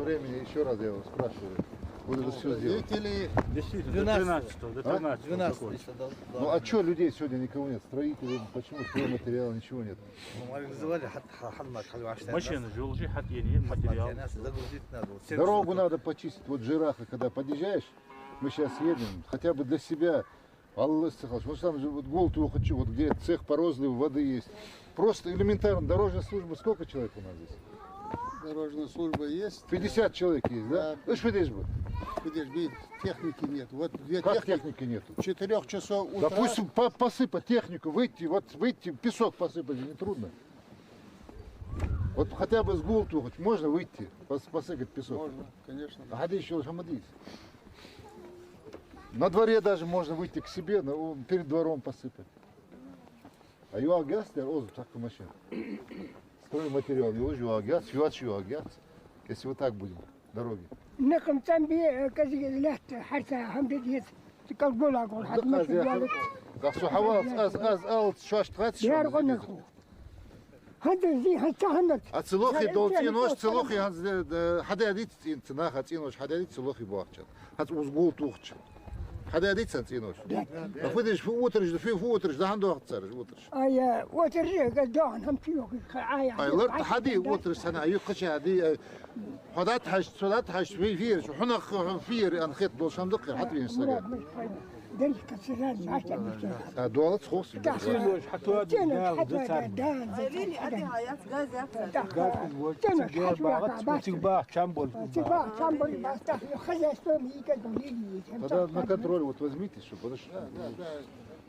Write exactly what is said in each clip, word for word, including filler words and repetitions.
Времени, ещё раз я вас спрашиваю. Вот это всё сделать. Действительно, до двенадцатого, до А? Двенадцатого. Ну а чё людей сегодня никого нет? Строителей, почему стройматериала ничего нет? Ну, мы вызывали, хьат-, хьа-, хьа-, хьа-, хьа-, хьа-, Машина жолжи, хьат ени, материал. Нас загрузить надо. Вот. Дорогу надо почистить. Вот Джираха, когда подъезжаешь, мы сейчас едем, хотя бы для себя, Аллах сахалш. Вот там же вот гул тухачи, вот где цех по розливу воды есть. Просто элементарно, дорожная служба, сколько человек у нас здесь? Дорожная служба есть. Пятьдесят человек есть, да? Да. Ишта фу деш ба? Фу деш ба, техники нет. Вот две Как техники. Техники нету? Четырёх часов утра. Допустим, по-, посыпать технику, выйти, вот выйти, песок посыпать, не трудно. Вот хотя бы с гул тухачи можно выйти, пос-, посыпать песок? Можно, конечно. А хьадийша йолаш хӀама дий из? На дворе даже можно выйти к себе, на, у, перед двором посыпать. А йоагӀаргьяц дера оза тхаккха машина? Стройматериал йолаш йоагӀаргьяц, йоацаш йоагӀаргьяц, если вот так будем дороги. Накъам цӀенбе, э, кӀезига лаьтта хьарца хӀама де деза. Цу кӀал гулаг гӀур хьат Да машин аз яхар, ялат. Аз со хьавалц, аз, аз алц шоаш тхац шо Яр гӀо деза. Наху. ХӀанз зи, хӀанз ца хӀанз. А цу лохе Яр дола цӀенош, цӀенош цу лохе хӀанз, э, хьадаьдий цӀен-, цу наха цӀенош хьадаьдий цу лохе бохчан. ХӀанз укхаза гул тухача. Хьадаьдий царна цӀенош? Да. А фу деш, фу отрыж, фу, фу отрыж, да хӀана доахац цар отрыж? Ай, э, отрыж, э, доахан хӀама чу йохаш, ха, ай, Ай, лар хьаде отрыж санна, ай, юкъе хьаде, э, хьо дӀатӀахьежача, со дӀатӀахьежача, вай фийра, хьунах, э, фийра, ан хет долаш хӀама да-кх ер, хьатӀавена сага. Мурад, мурад, мурад. Деррига касира, нахьа мишта. А, доалац ховш. Ценош хьатоаде, ценош хьатоаде, да, да, да. Газ из вот, ценош цига хьатоаде, бац, цига бац, чам бол. Цига бац, чам бол, бац, так, хозяйство ми кадо лили. Тогда на контроль вот возьмите, чтобы, потому что Да, да, да.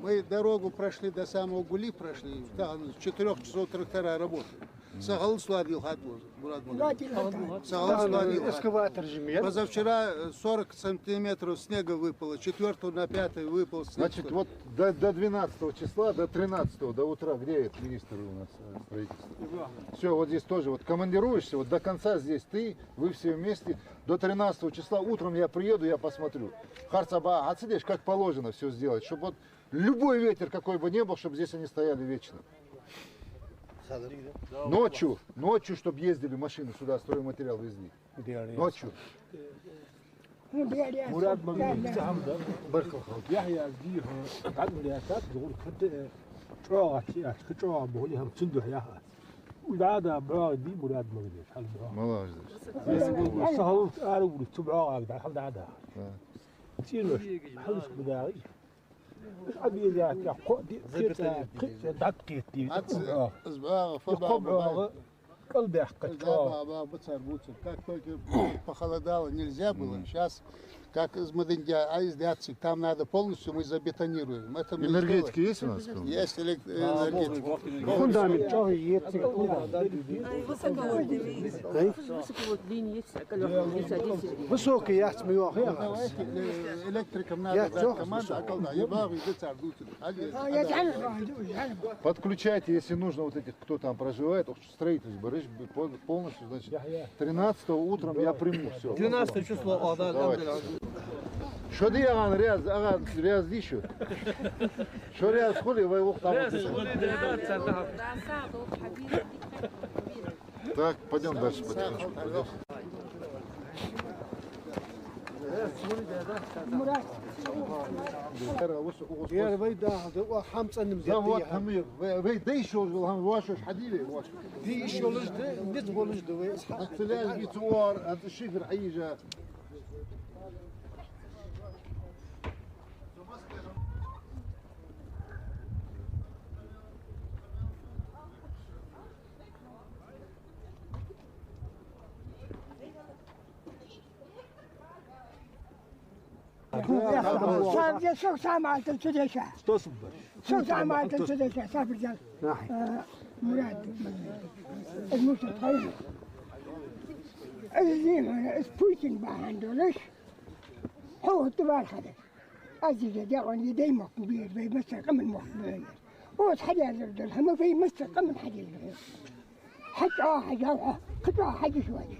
Мы дорогу прошли, до самого Гули прошли, там с четырёх часов трактора работают. Сахалус ладил хадвоз, Мурад Магомедович. Ладил хадвоз. Сахалус ладил хадвоз. Экскаватор же мер. Позавчера, э, сорок сантиметров снега выпало, четвёртого на пятое выпал снег. Значит, вот до, до двенадцатого числа, до тринадцатого, до утра, где этот министр у нас, э, строительства? Всё, вот здесь тоже, вот командируешься, вот до конца здесь ты, вы все вместе. До тринадцатого числа утром я приеду, я посмотрю. Харцабаха хьацадеш, как положено всё сделать, чтоб вот любой ветер, какой бы ни был, чтоб здесь они стояли вечно. Ночью, ночью, чтоб ездили машины сюда, стройматериал везли. Ночью. Мурад Магомедович, цхьа хӀама да. Баркал хилда. Яхья дийхьа, дӀа а лаьцад, духур хӀанз, э, чӀоагӀа ца яц, кхы чӀоагӀа бохале хӀама цун духьа яхьа. Уж дӀа а да, бӀоагӀа дий, Мурад Магомедович, хьал бӀоагӀа. Молодец. Если бы сахалус ара гури, цу бӀоагӀа дӀа, хьал дӀа а да. Да. ЦӀенош хьалхашка бадагӀий. Ӏабеза яц, кхоъ ди, кхетта, кхетта, дӀакхетта. Аз, аз бӀоагӀа, фа бӀоагӀа, кхоъ бӀоагӀа, кӀал баьккхача. Аз бӀоагӀа, бӀоагӀа бацар бувцар. Как только похолодало, нельзя было. Мгм. Щас, как из Мадынья, а из Дяцик, там надо полностью мы забетонируем. Это мы сделаем. Энергетика есть у нас? Есть элек-, энергетика. Фундамент чӀоагӀа еза. Ай, высоковольтный. Ай? Высоковольтный линия есть. Высокий яц ма йоах, я. Давайте, э, электрикам надо дать команду, а когда я бабы, дети ордут. Подключайте, если нужно, вот этих, кто там проживает, ох, строительство, барыш, пол-, полностью, значит, тринадцатого утром я приму, всё. Двенадцатое число, а, да, да. Давайте. Шо дий, агӀан, раьза, агӀан, раьза дий шо? Шо раьза хуле, вай вокх там. Раьза хуле, да, да, да. Так, пойдём дальше потихонечку. Первый, да, да, о, хӀама цӀенна ма дий. Завод хӀама, вай, вай дайша йола хӀама, ваша хӀама хьадий вай, ваша. Дайша йолаш да, низ болаш да вай. Ацци лаьш бий цу ор, ацци шифер хьайижа. Сабза сох самалтан цу деша. Сох самалтан цу деша, сабрзал. Э, Мурад. Э, Муса, тхайна. Э, зин, э, Путин бахьан долаш. Хьо хӀутту вар хадаш. Азизе дегӀан е даймохк бер, вай масса къаман мохк бер. Оц хьадаьлар дар, хӀама вай масса къаман хьадаьлар. Хьача хьажа, хьа, кхача хьажа шоай.